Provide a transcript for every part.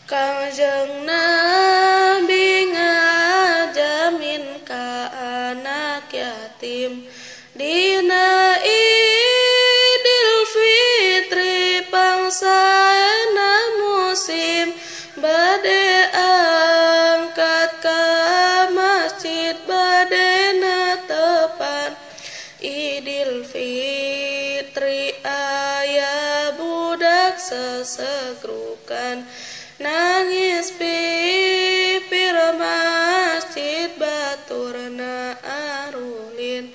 Kangjeng Nabi ngajamin ka anak yatim dina Idul Fitri pangsaena musim bade angkat ka masjid bade netepan Idul Fitri aya budak sesegrukan nangis pipir masjid baturna arulin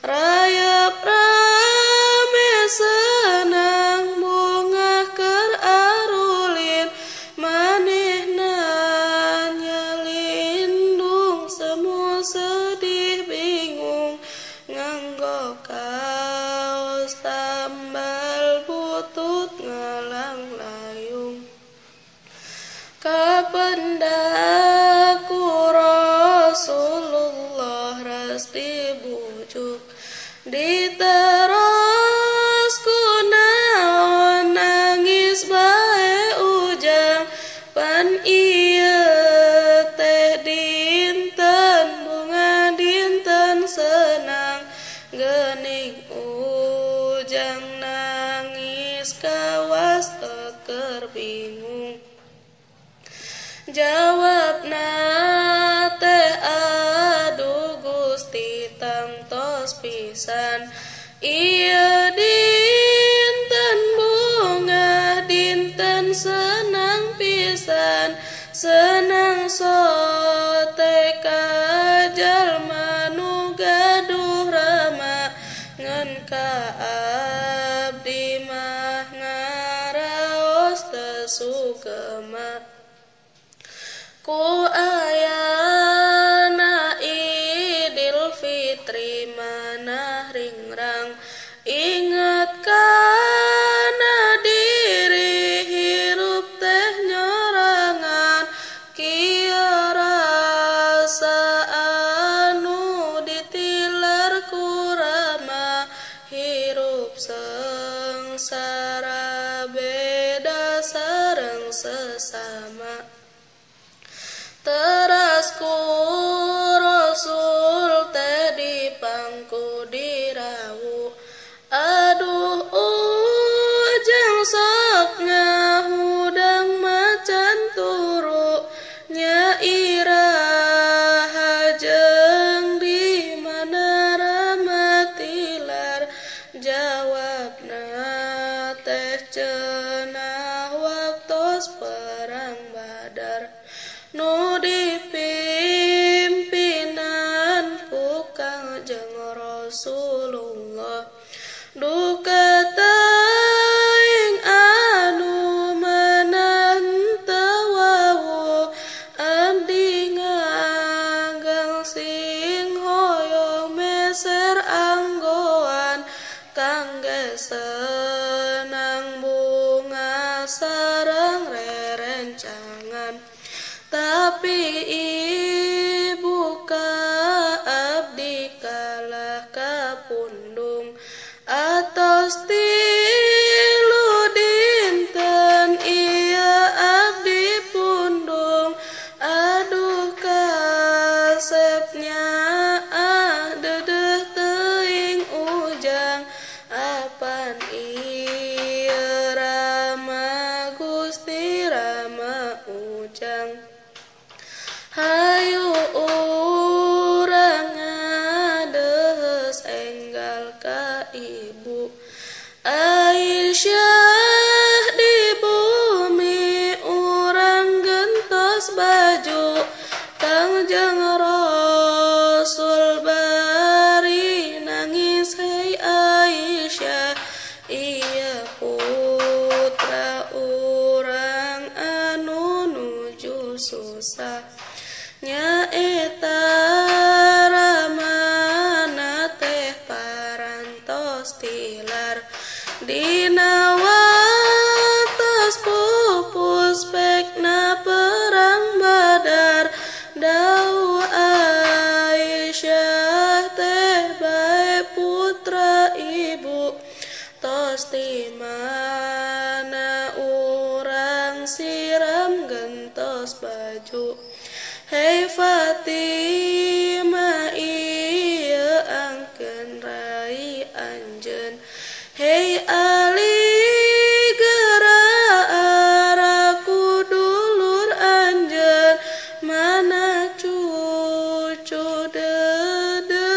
rayap rame senang bungah keur arulin manehna nyalindung semu sedih bingung nganggo kaos tambal butut ngalang layung. Kapendaku Rasulullah ras dibujuk diteros kunaon nangis bae ujang pan ieu teh dinten bunga dinten senang geuning ujang nangis kawas teu bingung. Jawabna teh aduh Gusti tangtos pisan ieu dinten bunga dinten senang pisan senang sote ka jalma nu gaduh rama ngan ka abdi mah ngaraos teu sugema. Ku ayana Idul Fitri manah ringrang inget kana diri hirup teh nyorangan kieu rasa anu ditilar ku rama hirup sengsara beda sareng sesama. Teras ku Rasul teh dipangku dirawu aduh ujang sok ngahudang macan turu nya iraha jeung di mana rama tilar jawabna teh cenah waktos perang Badar nu dipimpinan ku Kangjeng Rasulullah duka teuing anu meunang teu wawuh abdi ngageng sing hoyong meser anggoan kangge senang bunga sareng rerencangan. Tapi ibu ka abdi kalah kapundung atos tilu dinten ieu abdi pundung aduh kasepnya ah deudeuh teuing ujang apan ieu rama Gusti rama ujang. Hayu urang ngadeheus enggal ka ibu Aisyah di bumi urang gentos baju Kangjeng Rasul bari nangis hei Aisyah ieu putra urang anu nuju susah nyaeta ramana teh parantos tilar dina waktos pupus pekna perang Badar dau Aisyah teh bae putra ibu tos di mana urang siram gentos. baju. Hei Fatimah ieu angkeun rai anjeun. Hei Ali geura araku dulur anjeun. Mana cucu Dede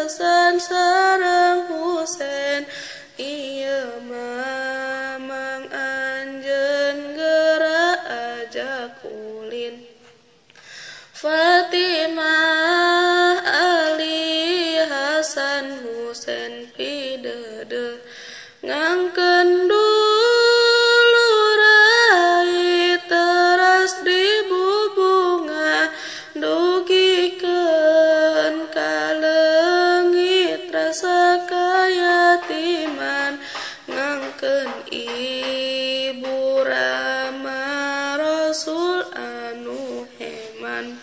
Hasan sareng Husein. Ieu mamang anjeun geura ajak ulin. Fatimah Ali Hasan Husein pidede ngangkeun dulur rai teras dibubunga dugikeun ka leungit rasa kayatiman ngangkeun ibu rama Rasul anu heman.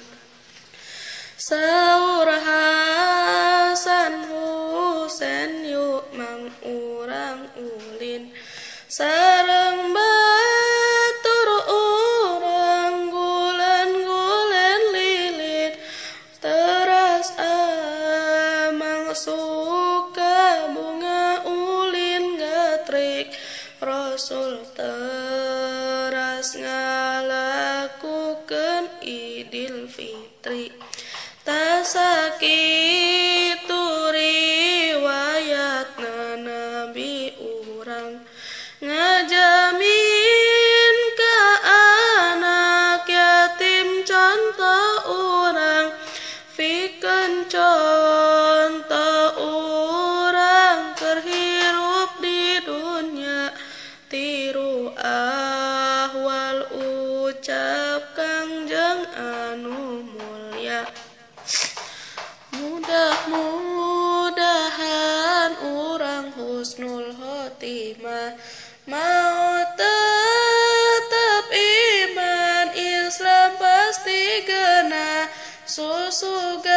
Saur Hasan Husein yuk mang urang ulin sareng batur urang gulen-gulen lilin teras amang suka bunga ulin gatrik. Rasul teras ngalakukeun Idul Fitri. Tasakitu riwayatna Nabi urang ngajamin ka anak yatim contoh urang pikeun contoh urang keur hirup di dunya tiru ahwal ucap Kangjeng anu mulya. Mudah-mudahan urang husnul khotimah mau tetap iman Islam pasti genah susuganan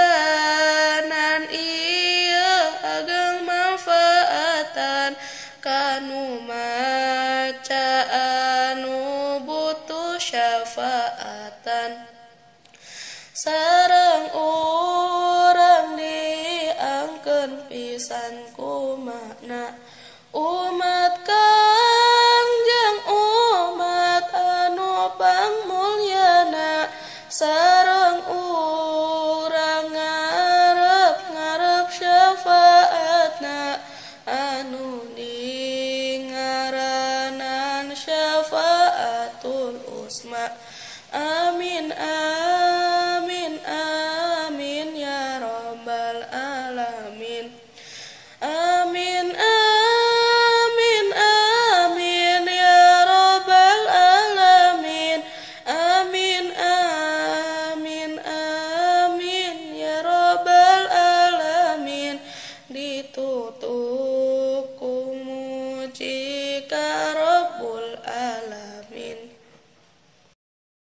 ieu ageng manfaatan kanu maca anu butuh syafaatan. Sareng urang diangkeun pisan ku makna umat Kangjeng umat anu pangmulyana sareng urang ngarep-ngarep syafaatna anu dingaranan syafaatul usma. Amin amin amin.